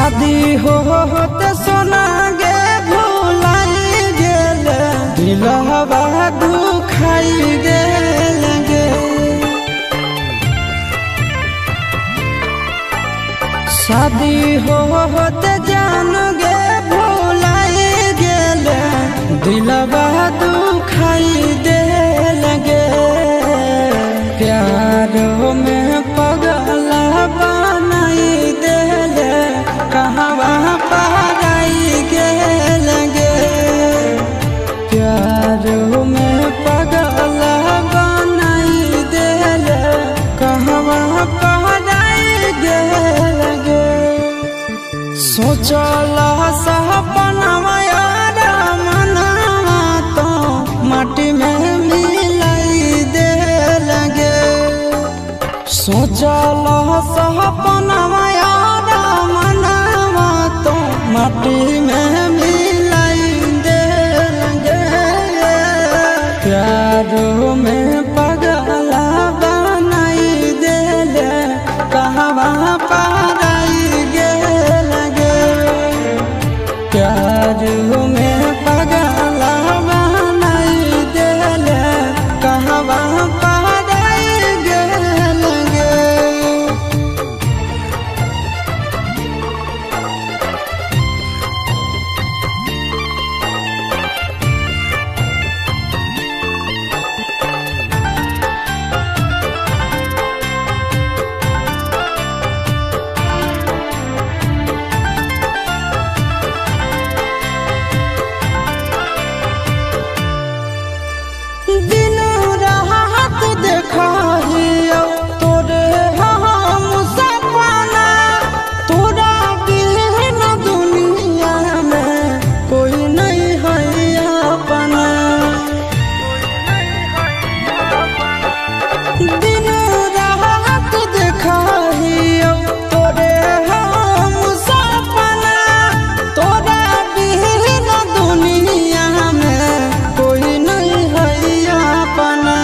शादी होते सोना गे भुलाई गेल, दिलवा दुखाई गेल गे। शादी होते जान गे भुलाई गेल, दिलवा दुखाई देल गे। प्यारो में पगला बनाई देल, कहवा पराई गेल गे। प्यारो में पगला बनाई देल, कहवा पराई गेल गे। सोचल सपनवा यार मनवा तो माटी में मिलाई देल गे। सोचल सपनवा यार मनवा तो माटी में मिलाई देल गे। प्यारो में पगला बनाई देल, कहवा पराई गेल गे। प्यारो में पगला बनाई देल, कहवा पराई गेल गे। दिन रात देखियो तोरे हम सपना, तोरा बिन दुनिया में कोई नहीं है अपना। दिन रात देखियो तोरे हम सपना, तोरा बिन दुनिया में कोई नहीं है अपना।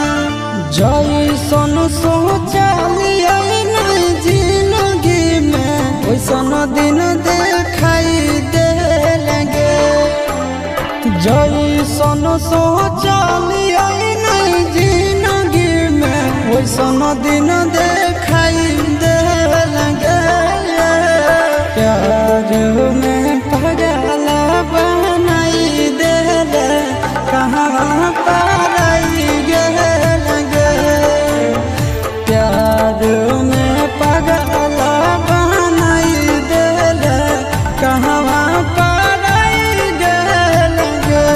जैसन सोचलियै नहीं जिंदगी में, वैसन दिन देखाई देल गे। जैसन सोचलियै नहीं जिंदगी में, वैसन दिन देखाई देल गे। प्यार में पगला बनाई देल, कहाँ पराई गेल गे। प्यार में पगला बनाई देल, कहवा पराई गेल गे।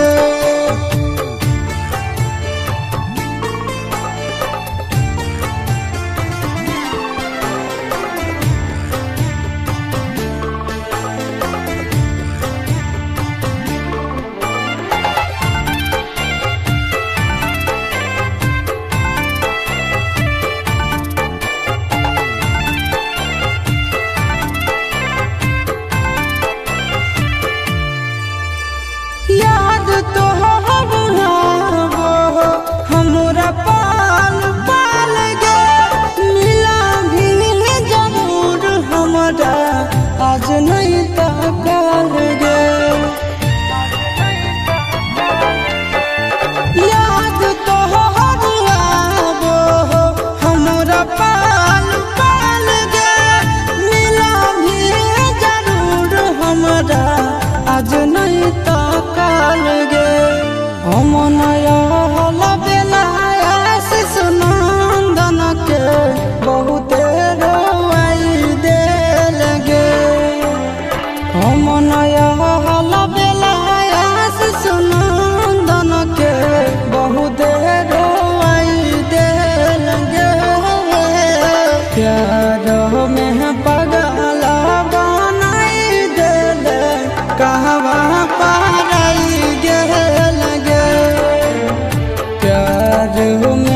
याद तो हमरा पाल पाल गे, मिला भी जरूर हमरा आज नहीं तो कल गे। याद तो हमरा पाल पाल गे, मिला भी जरूर हमरा आज नहीं तो कल गे। हम नया बेला सुनंदन के बहुते रोआई देल गे। हम नया बेला सुनंदन के बहुते रोआई देल गे। प्यार में पगला बनाई देल, कहवा पराई गेल गे। प्यार में